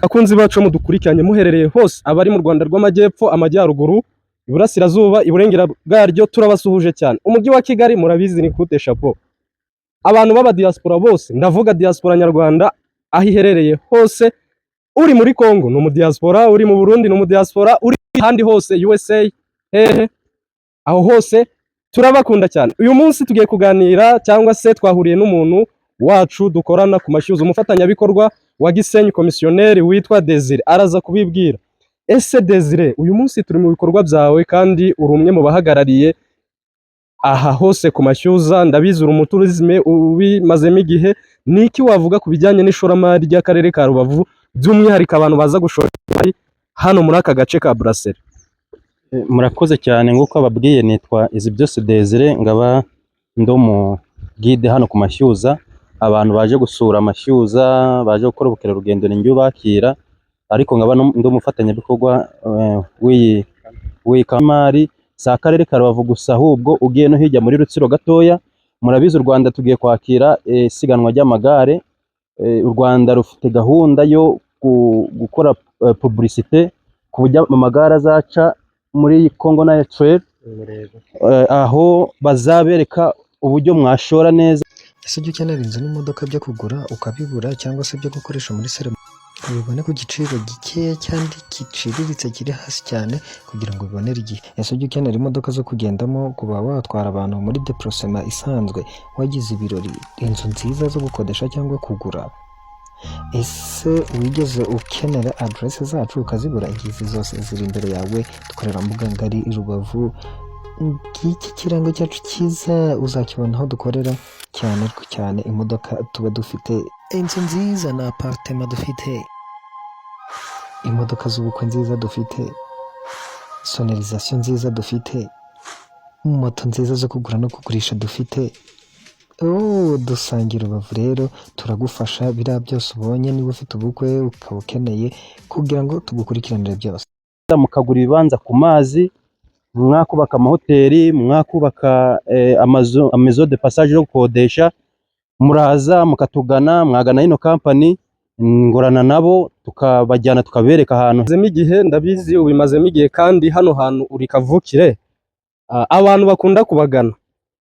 Bakunzi bacu mudukurikiranye muherereye hose, abari mu Rwanda rw'Amajyepfo, Amajyaruguru, Iburasirazuba, Iburengera bwaryo, turabasuhuje cyane. Umujyi wa Kigali murabizi ni kute chapeau. Abantu b'aba diaspora bose, ndavuga diaspora nyarwanda aho iherereye hose, uri muri Congo ni umudiaspora, uri mu Burundi ni umudiaspora, uri ahandi hose USA hehe, aho hose turabakunda cyane. Uyu munsi tugiye kuganira cyangwa se twahuriye n'umuntu wacu dukorana ku Mashyuza, umufatanyabikorwa wa Gisenyi komisiyoneri witwa Desire, araza kubibwira. Ese Desire, uyu munsi turi mu bikorwa byawe kandi uri umwe mu bahagarariye aha hose ku Mashyuza, ndabizi uri umutourisme ubimazemo igihe, ni iki wavuga ku bijyanye n'ishoramari ry'akarere ka Rubavu, by'umwihariko abantu baza gushora imari hano muri aka gace ka Brasserie? Murakoze cyane. Nk'uko ababwiye, nitwa Izibyose Desire, ngaba ndi umu guide hano ku Mashyuza. Abantu baje gusura Amashyuza, baje gukora ubukerarugendo, ni njye ubakira, ariko nkaba ndi umufatanyabikorwa w'iyi kamari. Si akarere ka Rubavu gusa, ahubwo ugiye no hirya muri Rutsiro gatoya. Murabizi, u Rwanda tugiye kwakira isiganwa ry'amagare. U Rwanda rufite gahunda yo gukora publicité ku buryo amagare azaca muri Congo Nile Trail, aho bazabereka uburyo mwashora neza. Ese ujya ukenera inzu n'imodoka byo kugura ukabibura, cyangwa se byo gukoresha muri cérémonie ubibone ku giciro gikeya kandi giciriritse, kiri hasi cyane, kugira ngo ubibonere igihe? Ese ujya ukenera imodoka zo kugendamo, kuba watwara abantu muri déplacement isanzwe, wagize ibirori, inzu nziza zo gukodesha cyangwa kugura? Ese wigeze ukenera aderese zacu ukazibura? Ngizi zose ziri imbere yawe. Dukorera Mbuga Ngari i Rubavu. Ngiki kirango cyacu cyiza, uzakibona aho dukorera cyane cyane. Imodoka tuba dufite, inzu nziza na appartement dufite, imodoka z'ubukwe nziza dufite, sonorisation nziza dufite, moto nziza zo kugura no kugurisha dufite. Oh, dusangira Rubavu rero turagufasha. Biriya byose ubonye, niba ufite ubukwe ukaba ukeneye kugira ngo tugukurikiranire byose. Mukagura ibibanza ku mazi, mwakubaka amahoteli, mwakubaka amazu, maison de passage yo gukodesha, muraza mukatugana, mwagana ino company, ngorana nabo, tukabajyana tukabereka ahantu. Ubimazemo igihe, ndabizi ubimazemo igihe, kandi hano hantu uri kavukire. Abantu bakunda kubagana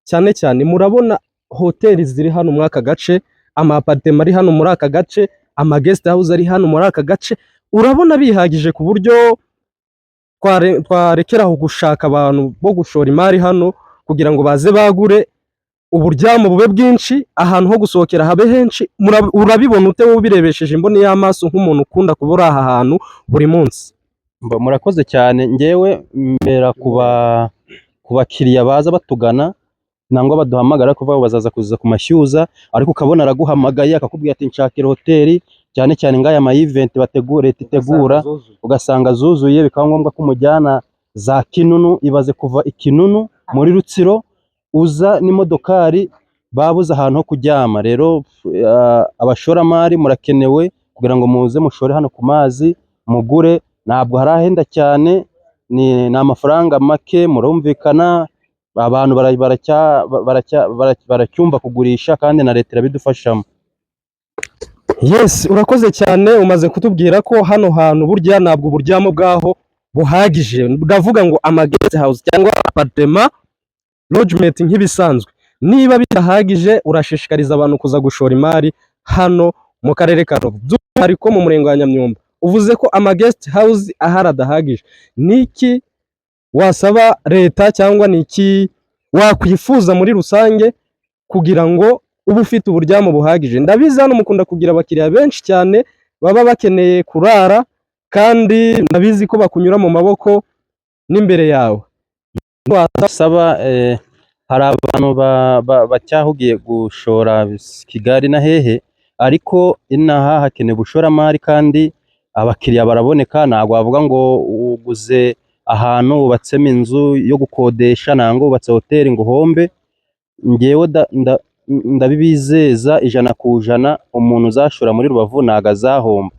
cyane cyane, murabona hoteli ziri hano muri aka gace, ama appartement ari hano muri aka gace, ama guest house ari hano muri aka gace, urabona bihagije ku buryo twarekeraho gushaka abantu bo gushora imari hano kugira ngo baze bagure, uburyamo bube bwinshi, ahantu ho gusohokera habe henshi? Urabibona ute wowe ubirebesheje imboni y'amaso nk'umuntu ukunda kuba uri aha hantu buri munsi? Murakoze cyane. Ngewe mbera ku bakiriya baza batugana nangwa baduhamagara kuvuga ngo bazaza kuza ku Mashyuza, ariko ukabona araguhamagaye akakubwira ati: "Nshakira hoteli," cyane cyane ngaya ama event bategura, leta itegura, ugasanga zuzuye, bikaba ngombwa ko umujyana za Kinunu. Ibaze kuva i Kinunu muri Rutsiro uza n'imodokari, babuze ahantu ho kuryama. Rero abashoramari murakenewe kugira ngo muze mushore hano ku mazi, mugure. Ntabwo harahenda cyane, ni amafaranga make, murumvikana. Abantu baracyumva kugurisha, kandi na leta irabidufashamo. Yes, urakoze cyane. Umaze kutubwira ko hano hantu burya ntabwo uburyamo bwaho buhagije, ndavuga ngo ama guest house cyangwa appartement lodgement nk'ibisanzwe. Niba bidahagije, urashishikariza abantu kuza gushora imari hano mu karere ka Rubavu, by'umwihariko mu murenge wa Nyamyumba. Uvuze ko ama guest house ahari adahagije. Niki wasaba leta cyangwa ni iki wakwifuza muri rusange kugira ngo ube ufite uburyamo buhagije? Ndabizi hano mukunda kugira abakiriya benshi cyane baba bakeneye kurara, kandi ndabizi ko bakunyura mu maboko n'imbere yawe. Saba hari abantu bacyahugiye gushora Kigali na hehe, ariko inaha hakenewe ubushoramari kandi abakiriya baraboneka. Ntabwo wavuga ngo uguze ahantu wubatsemo inzu yo gukodesha nangwa wubatse hoteli ngo uhombe. Ngewe ndabibizeza 100%, umuntu uzashora muri Rubavu ntabwo azahomba.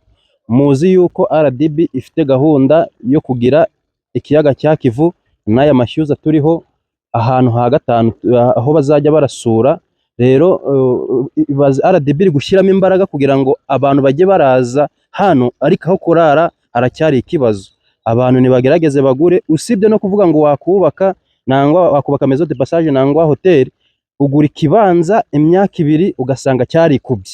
Muzi yuko RDB ifite gahunda yo kugira ikiyaga cya Kivu n'aya mashyuza turiho ahantu ha gatanu aho bazajya barasura. Rero ibaze RDB iri gushyiramo imbaraga kugira ngo abantu bajye baraza hano, ariko aho kurara haracyari ikibazo. Abantu nibagerageze bagure, usibye no kuvuga ngo wakubaka nangwa wakubaka maison de passage nangwa hoteli, ugura ikibanza imyaka 2 ugasanga cyarikubye.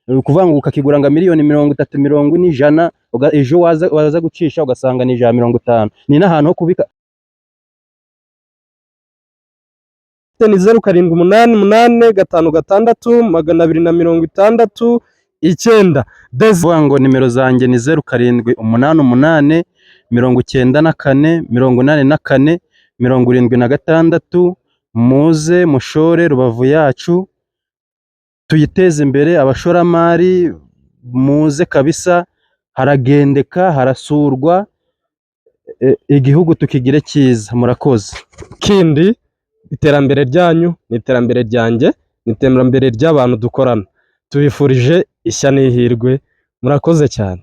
Ni ukuvuga ngo ukakigura nga miliyoni 30, 40, 100, ejo waza gucisha ugasanga ni 150. Ni n'ahantu ho kubika. Ni 0788562669. Desi Kuvuga ngo nimero zanjye ni 0788 94 84 76. Muze mushore Rubavu yacu tuyiteze imbere, abashoramari muze kabisa, haragendeka harasurwa, igihugu tukigire cyiza. Murakoze. Kindi, iterambere ryanyu ni iterambere ryanjye, ni iterambere ry'abantu dukorana. Tubifurije ishya n'ihirwe, murakoze cyane.